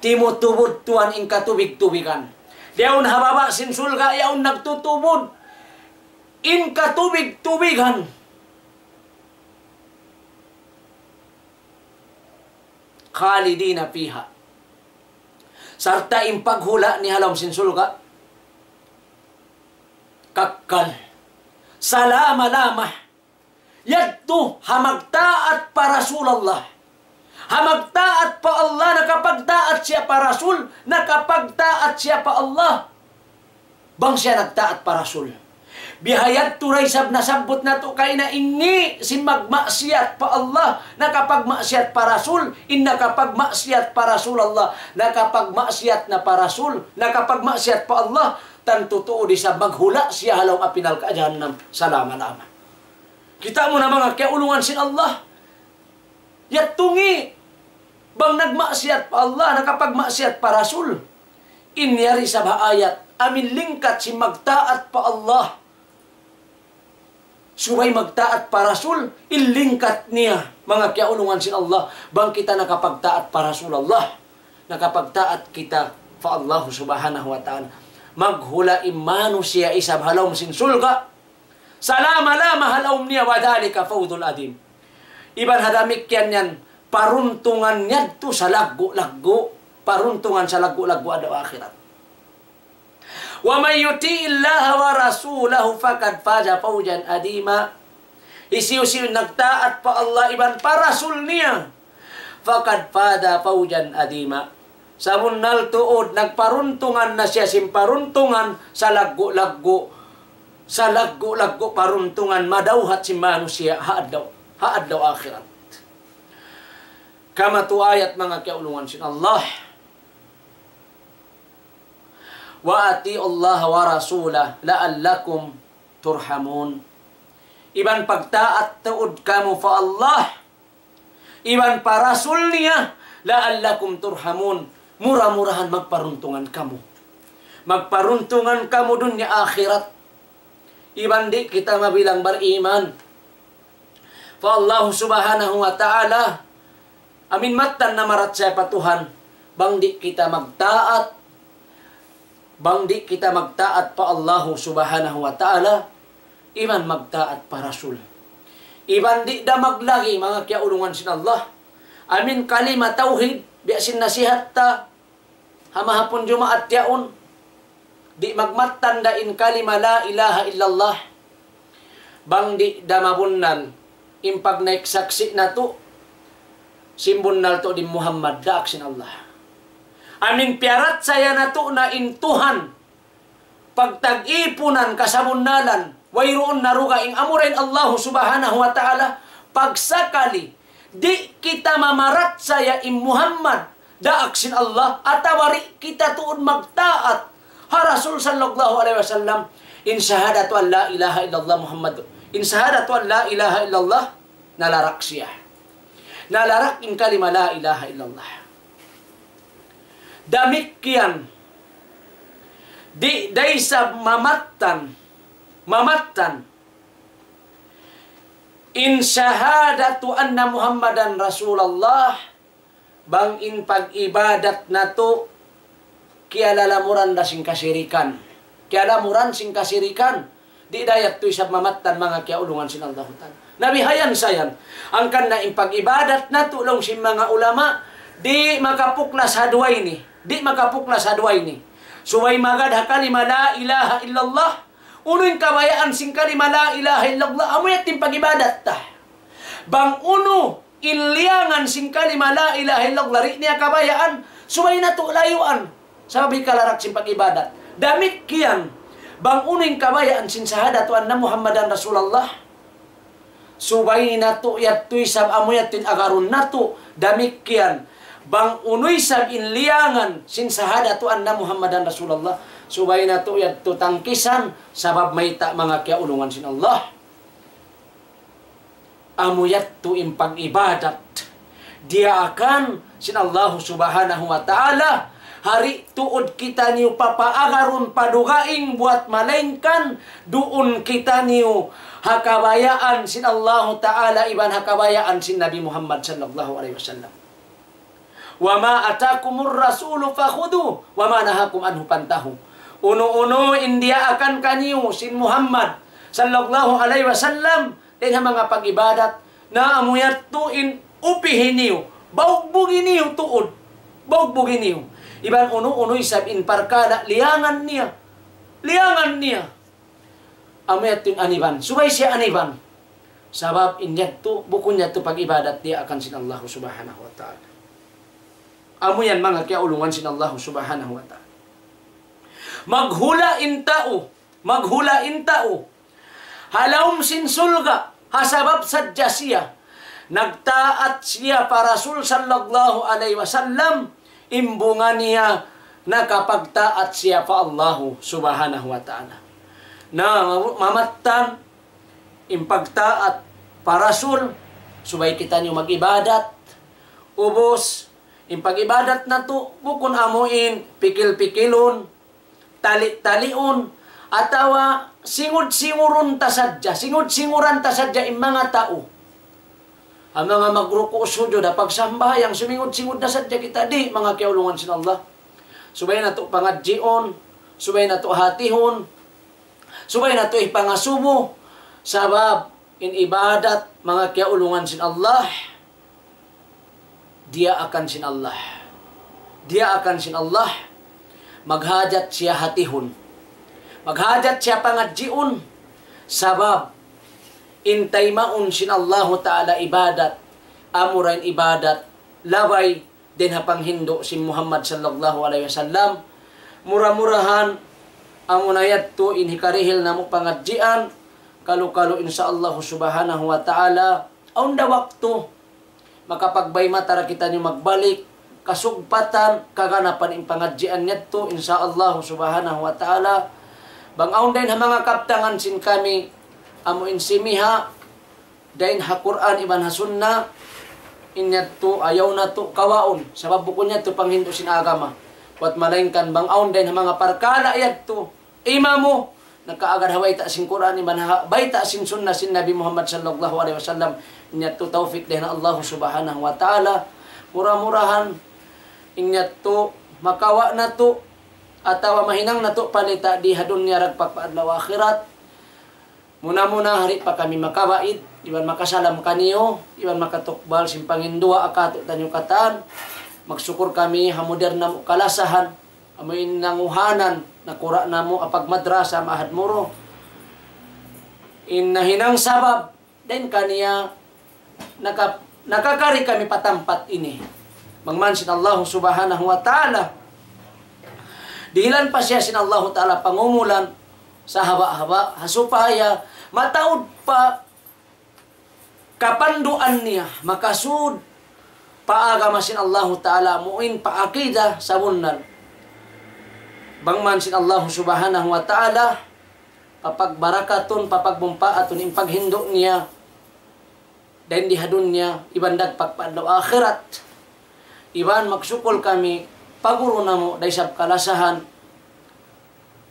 timutubud tuwan in katubig-tubigan. Yaun ha baba' sin surga' yaun nagtutubud in katubig-tubigan. خالدين فيها. Sarta' in paghula' niya ha lawm sin surga'. Kakkal. Salama-lama. Yadtu ha magtaat pa Rasulullah. Ha magtaat pa Allah, nakapagtaat siya pa Rasul, nakapagtaat siya pa Allah. Bang siya nagtaat pa Rasul. Bihayadtu da isab nasabbut natu' kaina in ngi' sin magmaksiyat pa Allah, nakapagmaksiyat pa Rasul, in nakapagmaksiyat pa Rasulullah, nakapagmaksiyat na pa Rasul, nakapagmaksiyat pa Allah, tantu tuud isab maghula' siya ha lawm api narka' jahannam, salama-lama. Kita' mu na manga kiyaulungan sin Allah. Yadtu ngi', bang nagmaksiyat pa Allah, nakapagmaksiyat pa Rasul. In yari isab ha ayat, amu in lingkat sin magtaat pa Allah. Subay magtaat pa Rasul, in lingkat niya, manga kiyaulungan sin Allah, bang kita nakapagtaat pa Rasulullah, nakapagtaat kita pa Allah Subhanahu wa Ta'ala. Maghula' in manusiya' isab ha lawm sin surga', salama-lama ha lawm niya, وذلك الفوز العظيم. Iban ha damikkiyan yan, paruntungan yadtu salaggu'-laggu', paruntungan salaggu'-laggu' adlaw akhirat. ومن يطع الله ورسوله فقد فاز فوزا عظيما. Hisiyu-siyu nagtaat pa Allah iban pa Rasul niya, فقد فاز فوزا عظيما. Sabunnal tuud nagparuntungan na siya sin paruntungan salaggu'-laggu', salaggu'-laggu' paruntungan madawhat sin manusiya' ha adlaw, ha adlaw akhirat. Kamatu ayat manga kiyaulungan sin Allah. وأطيعوا الله ورسوله لعلكم ترحمون. Iban pagtaat tuud kamu pa Allah, iban pa Rasul niya, لعلكم ترحمون. Mura-murahan magparuntungan kamu. Magparuntungan kamu dunya akhirat. Iban di' kita mabilang bariman pa Allah Subhanahu wa Ta'ala, amu in mattan namarachaya pa Tuhan, bang di' kita magtaat, bang di' kita magtaat pa Allah Subhanahu wa Ta'ala, iban magtaat pa Rasul. Iban di' da maglagi, manga kiyaulungan sin Allah, Amin kalima tawhid, biya' sin nasihat ta, ha mahapun Jumaat yaun, di' magmattan da in kalima la ilaha illallah. Bang di' da mabunnal, in pagnaik saksi' natu', sin bunnal tuud in Muhammad, daak sin Allah. Amin piyaratsaya natu' na in Tuhan, pagtag-ipunan kasabunnalan, wayruun na dugaing amura in Allahu Subhanahu wa Ta'ala, pagsakali, di' kita mamaratsaya in Muhammad, daak sin Allah, atawa di' kita tuud magtaat ha Rasul sallallahu alayhi wasallam, in shahadatu an la ilaha illallah Muhammad, in shahadatu an la ilaha illallah, nalarak siya. Nalarak in kalima la ilaha illallah. Damikkiyan, di' da isab mamattan, mamattan, in shahadatu anna Muhammadan Rasulullah, bang in pag-ibadat natu', kiyalalamuran da sin kasirikan. Kiyalamuran sin kasirikan. Di' da yadtu isab mamattan manga kiyaulungan sin Allahu Ta'ala. Na bihayan sa yan. Hangkan na in pag-ibadat natu' laung sin manga ulama, di' makapuklas ha duwa ini. Di' makapuklas ha duwa ini. Subay magad ha kalima la ilaha illallah. Unu in kabayaan sin kalima la ilaha illallah? Amu yadtu in pag-ibadat ta. Bang unu in liyangan sin kalima la ilaha illallah, di' niya kabayaan, subay natu' layuan. Sabab hikalarak sin pag-ibadat. Damikkiyan, bang unu in kabayaan sin shahadatu anna Muhammadan Rasulullah, subay natu' yadtu isab amu yadtu in agarun natu'. Damikkiyan, bang unu isab in liyangan sin shahadatu anna Muhammadan Rasulullah, subay natu' yadtu tangkisan, sabab mayta', manga kiyaulungan sin Allah. Amu yadtu in pag-ibadat diyaakan sin Allahu Subhanahu wa Ta'ala. Di' tuud kitaniyu papaagarun pa dugaing buwat malaingkan duun kitaniyu ha kabayaan sin Allahu Ta'ala iban ha kabayaan sin Nabi Muhammad sallallahu alayhi wasallam. وما آتاكم الرسول فخذوه وما نهاكم عنه فانتهوا. Unu-unu in diyaakan kaniyu sin Muhammad sallallahu alayhi wasallam, dayn ha manga pag-ibadat, na amu yadtu in upihi niyu, baugbugi niyu tuud, baugbugi niyu. Iban unu-unu isab in parkala' liyangan niya, liyangan niya. Amu yadtu in aniban. Subay siya aniban. Sabab in yadtu, bukun yadtu pag-ibadat diyaakan sin Allahu Subhanahu wa Ta'ala. Amu yan manga kiyaulungan sin Allahu Subhanahu wa Ta'ala. Maghula' in tau, maghula' in tau ha lawm sin surga', ha sabab sadja siya nagtaat siya pa Rasul sallallahu alayhi wasallam, in bunga niya nakapagtaat siya pa Allahu Subhanahu wa Ta'ala. Na mamattan in pagtaat pa Rasul, subay kitaniyu mag-ibadat. Ubus, in pag-ibadat natu', bukun amu in pikil-pikilun, tali-taliun, atawa singud-singurun ta sadja, singud-singuran ta sadja in manga tau. Amu manga magruku' sujud, ha pagsambahayang, sumingud-singud na sadja kita, di', manga kiyaulungan sin Allah. Subay natu' pangadjiun, subay natu' hatihun, subay natu' hipangasubu, sabab in ibadat, manga kiyaulungan sin Allah, diyaakan sin Allah. Diyaakan sin Allah, maghajat siya hatihun. Maghajat siya pangadjiun, sabab in taymaun sin Allahu Ta'ala ibadat, amura in ibadat, labay dayn ha panghindu' sin Muhammad sallallahu alayhi wasallam. Mura-murahan, amuna yadtu in hikarihil namu' pangadjian, kalu-kalu insya Allah Subhanahu wa Ta'ala, awn da waktu, makapagbay mata ra kitaniyu magbalik, kasugpatan, kaganapan in pangadjian yadtu, insya Allah Subhanahu wa Ta'ala. Bang awn dayn ha manga kabtangan sin kami, amu in simiha', dayn ha Qur'an iban ha Sunnah, in yadtu ayaw natu' kawaun, sabab bukun yadtu panghindu' sin agama. Buwat malaingkan bang awn dayn ha manga parkala' yadtu, imamu, nakaagad ha bayta' sin Qur'an iban ha bayta' sin Sunnah sin Nabi Muhammad sallallahu alayhi wasallam, in yadtu tawfik dayn ha Allah Subhanahu wa Ta'ala. Mura-murahan, in yadtu makawa' natu', atawa mahinang natu' palita' di ha dunya dagpak pa adlaw akhirat. Muna-muna di' pa kami makabaid, iban makasalam kaniyu, iban makatukbal sin panginduwaa katu'taniyu katan. Magsukul kami ha mudar namu' kalasahan, amu in nanguhanan, nakura' namu' ha pagmadrasa, maahad Moro. In nahinang sabab, dayn kaniya, naka-, nakakari kami pa tampat ini. Bang man sin Allah Subhanahu wa Ta'ala, dihilan pa siya sin Allah Ta'ala pangumulan, sahaba'-haba', ha supaya mataud pa kapanduan niya, makasud pa agama sin Allahu Ta'ala, amu in pa akida sabunnal. Bang man sin Allahu Subhanahu wa Ta'ala, papagbarakatun, papagmumpaatun in paghindu' niya, dayn di ha dunya, iban dagpak pa adlaw akhirat. Iban magsukul kami, pa guru namu', da isab kalasahan,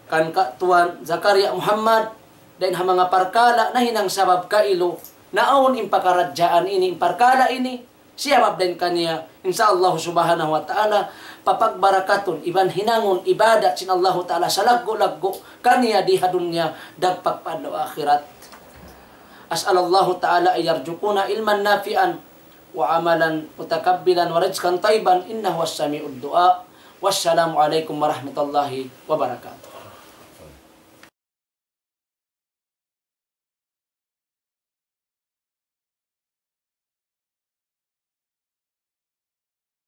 kan ka Tuan Zakaria Muhammad, dayn ha manga parkala' nahinang sabab kailu, naawn in pakaradjaan ini, in parkala' ini, siyabab dayn kaniya, insya Allah Subhanahu wa Ta'ala, papagbarakatun, iban hinangun ibadat sin Allahu Ta'ala salaggu'-laggu' kaniya di ha dunya, dagpak pa adlaw akhirat. أسأل الله تعالى أن يرزقنا علما نافعا وعملا متقبلا ورزقا طيبا إنه هو سميع الدعاء. والسلام عليكم ورحمة الله وبركاته.